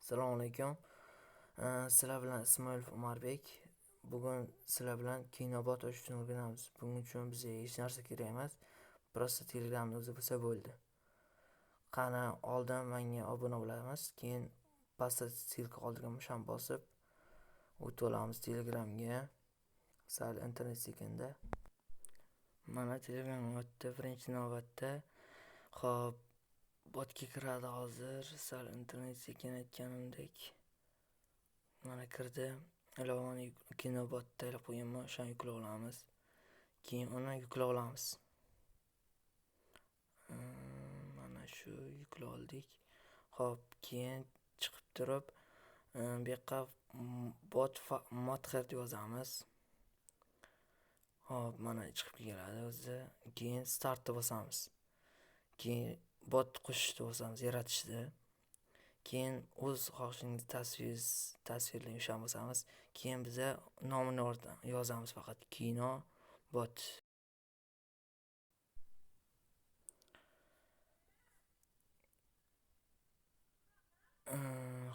Assalomu alaykum. Sizlar bilan Ismoilov Umarbek. Bugun sizlar bilan Kinobot ochishni o'rganamiz. Buning uchun bizga hech narsa kerak emas. Просто Telegramni o'zi bo'lsa bo'ldi. Qani oldin menga obuna bo'lamiz, keyin pastda ссылка qoldirgan o'shani bosib o'tib olamiz Telegramga. Sal internet sekinda. Mana Telegramga o'tdi birinchi navbatda. Xo'p, botga kiradi hozir. Sal internet sekin aytganimdek. Mana kirdi. Ilovani Kinobot tayyorlab qo'yganman, o'shani yuklab olamiz. Keyin uni yuklab olamiz. Mana shu yuklab oldik. Xo'p, keyin chiqib turib, bu yoqqa bot modher deb yozamiz. Xo'p, mana chiqib keladi o'zi. Keyin startni bosamiz. Keyin bot qo'shishni bosamiz, yaratishni. Keyin o'z xohishingiz tasvirli o'shani bosamiz. Keyin biza nomini yozamiz faqat Kino bot.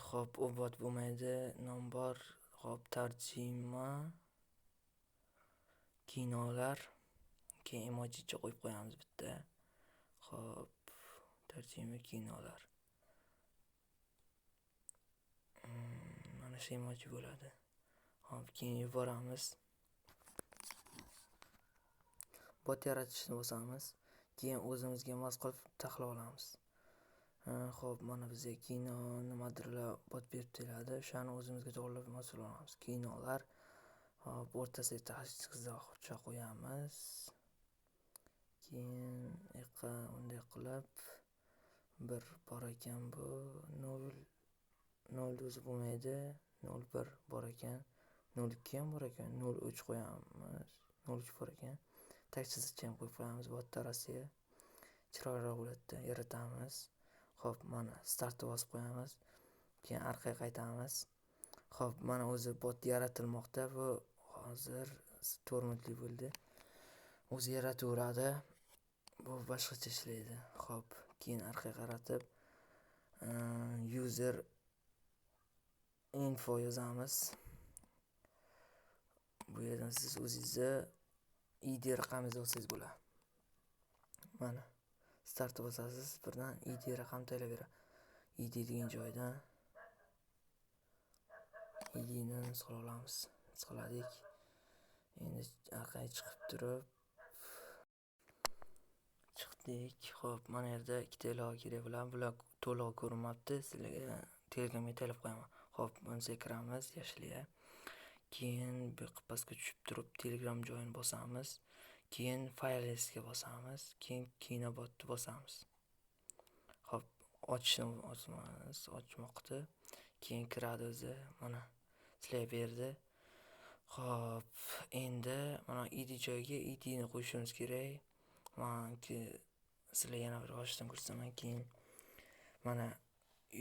Xo'p, u bot bo'lmaydi, nom bor. Xo'p, tarjima kinolar. Keyin emojicha qo'yib qo'yamiz bitta. Xo'p, tarjima kinolar. Mana shu emoji bo'ladi. Xo'p, keyin yuboramiz. Bot yaratishni bosamiz. Keyin o'zimizga mos qilib taxlab olamiz. Xo'p, mana bizga kino nimadirlar bot berib keladi. O'shani o'zimizga to'g'rilab mos qilib olamiz. Kinolar. Xo'p, o'rtasiga tashqi qo'yamiz. Keyin yoqqa unday qilib bir bor ekan bu 0 0 o'zi bo'lmaydi. 0 1 bor ekan. 0 2 ham bor ekan. 0 3 qo'yamiz. 0 3 bor ekan. Tak chiziqcha ham qo'yib qo'yamiz bot orasiga. Chiroyliroq bo'ladi. Yaratamiz. Xo'p, mana startni bosib qo'yamiz. Keyin orqaga qaytamiz. Xo'p, mana o'zi bot yaratilmoqda. Bu hozir 4 minutlik bo'ldi. O'zi yarataveradi. Bu boshqacha ishlaydi. Xo'p, keyin orqaga qaratib user info yozamiz. Bu yerdan siz o'zingizni ID raqamingizni yozsangiz bo'ladi. Mana start bosasiz, birdan ID raqam tayyorlab beradi. ID degan joydan IDni nusxalab olamiz. Nusxaladik. Endi orqaga chiqib turib chiqdik. Xo'p, mana yerda ikkita ilova kerak bo'ladi. Bular to'liq ko'rinmabdi. Sizlarga Telegramga tayyorlab qo'yaman. Xo'p, bunisiga kiramiz, yashilga. Keyin bu yoqqa pastga tushib turib Telegram joyini bosamiz. Keyin faylga bosamiz. Keyin Kinobotni bosamiz. Xo'p, ochishni bosamiz, ochmoqda. Keyin kiradi o'zi. Mana sizlarga berdi. Xo'p, endi mana ID joyiga ID ni qo'yishimiz kerak. Mana sizlarga yana bir boshdan ko'rsataman. Keyin mana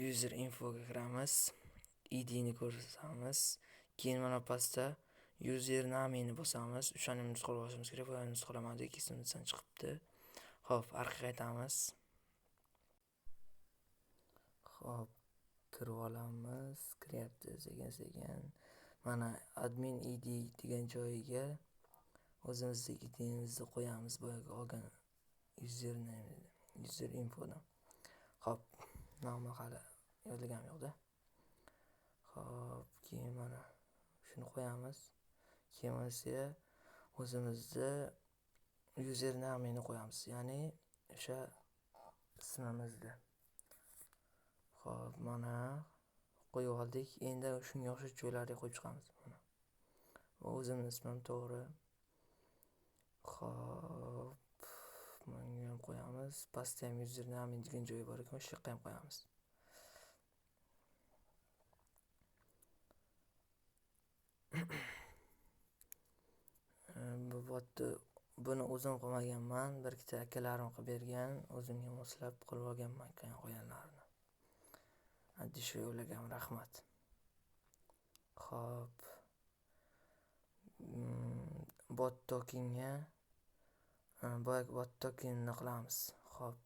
user infoga kiramiz. ID ni ko'rsatamiz. Keyin mana pastda username ni bosamiz. O'shani nusxalab olishimiz kerak. Bu nusxalamadik, esimizdan chiqibdi. Xo'p, orqaga qaytamiz. Xo'p, kirib olamiz. Kiryapti sekin-sekin. Mana admin ID degan joyiga o'zimizni IDimizni qo'yamiz, boyagi olgan username, user infodan. Xo'p, nomi hali yozilgani yo'q-da. Xo'p, keyin mana shuni qo'yamiz. Keyin esa o'zimizni username-ni qo'yamiz, ya'ni o'sha ismimizni. Xo'p, mana qo'yib oldik. Endi shunga o'xshash joylarga qo'yib chiqamiz. Mana bu o'zimning ismim to'g'ri. Xo'p, bunga ham qo'yamiz. Pastda ham username degan joyi bor ekan, o'sha yoqqa ham qo'yamiz. Bu botni buni o'zim qilmaganman, bir ikkita akalarim qilib bergan, o'zimga moslab qilib olganman qo'yanlarini. Addi shu ularga ham rahmat. Xo'p. Bot tokenga boyagi bot tokenni qilamiz. Xo'p,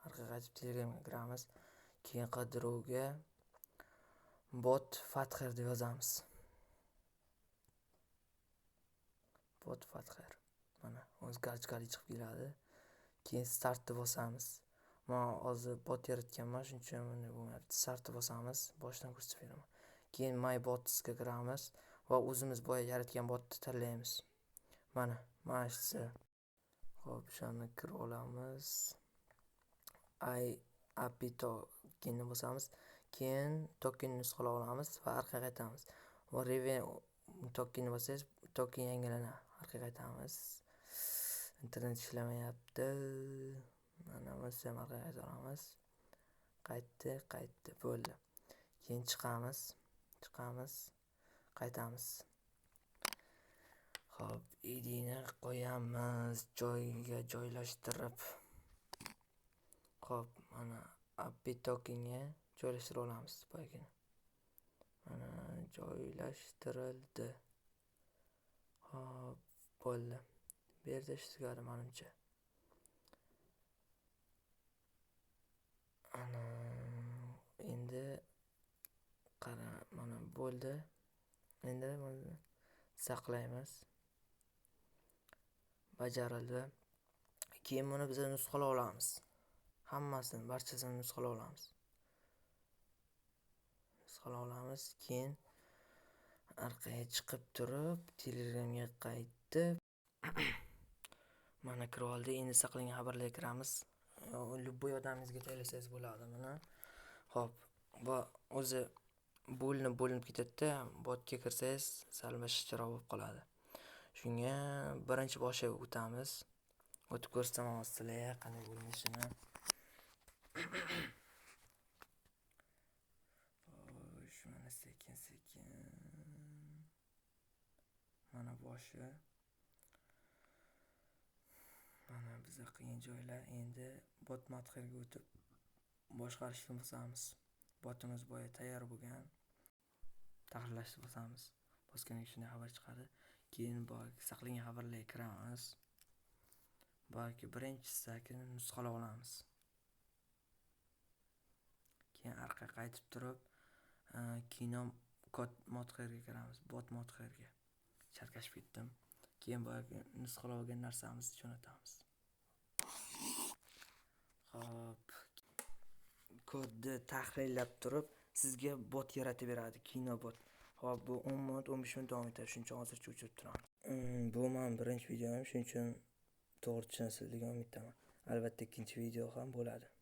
orqaga qaytib Telegramga kiramiz. Keyin qidiruvga Bot Father deb yozamiz. Bot Father. Mana o'zi garchkali chiqib keladi. Keyin startni bosamiz. Men hozir bot yaratganman, shuning uchun bunday bo'lmayapti. Startni bosamiz, boshidan ko'rsatib beraman. Keyin My Botsga kiramiz va o'zimiz boya yaratgan botni tanlaymiz. Mana, mana shu. Xo'p, o'shani kirib olamiz. I API tokenni bosamiz. Keyin tokenni nusxalab olamiz va orqaga qaytamiz. Va Reven tokenni bossangiz, token yangilanadi. Orqaga qaytamiz. Internet ishlamayapti. Mana buni ham orqaga qaytaramiz. Qaytdi, qaytdi, bo'ldi. Keyin chiqamiz, chiqamiz, qaytamiz. Xo'p, IDni qo'yamiz joyiga joylashtirib. Xo'p, mana API tokenga joylashtirib olamiz boyagini. Mana joylashtirildi. Xo'p, bo'ldi. Bu yerda ish tugadi menimcha. Ana endi qara, mana bo'ldi. Endi buni saqlaymiz. Bajarildi. Keyin buni biz nusxalab olamiz. Hammasini, barchasini nusxalab olamiz. Nusxalab olamiz. Keyin orqaga chiqib turib, Telegramga qaytib mana kirib oldik. Endi saqlangan xabarlarga kiramiz. Любой odamingizga tayyorlasangiz bo'ladi buni. Xo'p, bu o'zi bo'linib ketadi-da, botga kirsangiz sal boshqacharoq bo'lib qoladi. Shunga birinchi boshiga o'tamiz. O'tib ko'rsataman hozir sizlarga qanday bo'linishini. Xo'sh, mana sekin-sekin. Mana boshi. Mana biza qilgan joylar. Endi bot matxirga o'tib boshqarishni bosamiz. Botimiz boya tayyor bo'lgan. Tahrirlashni bosamiz. Bosgandan shunday xabar chiqadi. Keyin boyagi saqlangan xabarlarga kiramiz. Boyagi birinchisini nusxalab olamiz. Keyin orqaga qaytib turib, kino kod modxerga kiramiz, bot modxerga. Chalkashib ketdim. Keyin boyagi nusxalab olgan narsamizni jo'natamiz. Xo'p, kodni tahrirlab turib sizga bot yaratib beradi, kino bot. Xo'p, bu 10 minut, 15 minut davom etadi. Shuning uchun hozircha o'chirib turaman. Bu mening birinchi videom, shuning uchun to'g'ri tushunasiz degan umiddaman. Albatta ikkinchi video ham bo'ladi.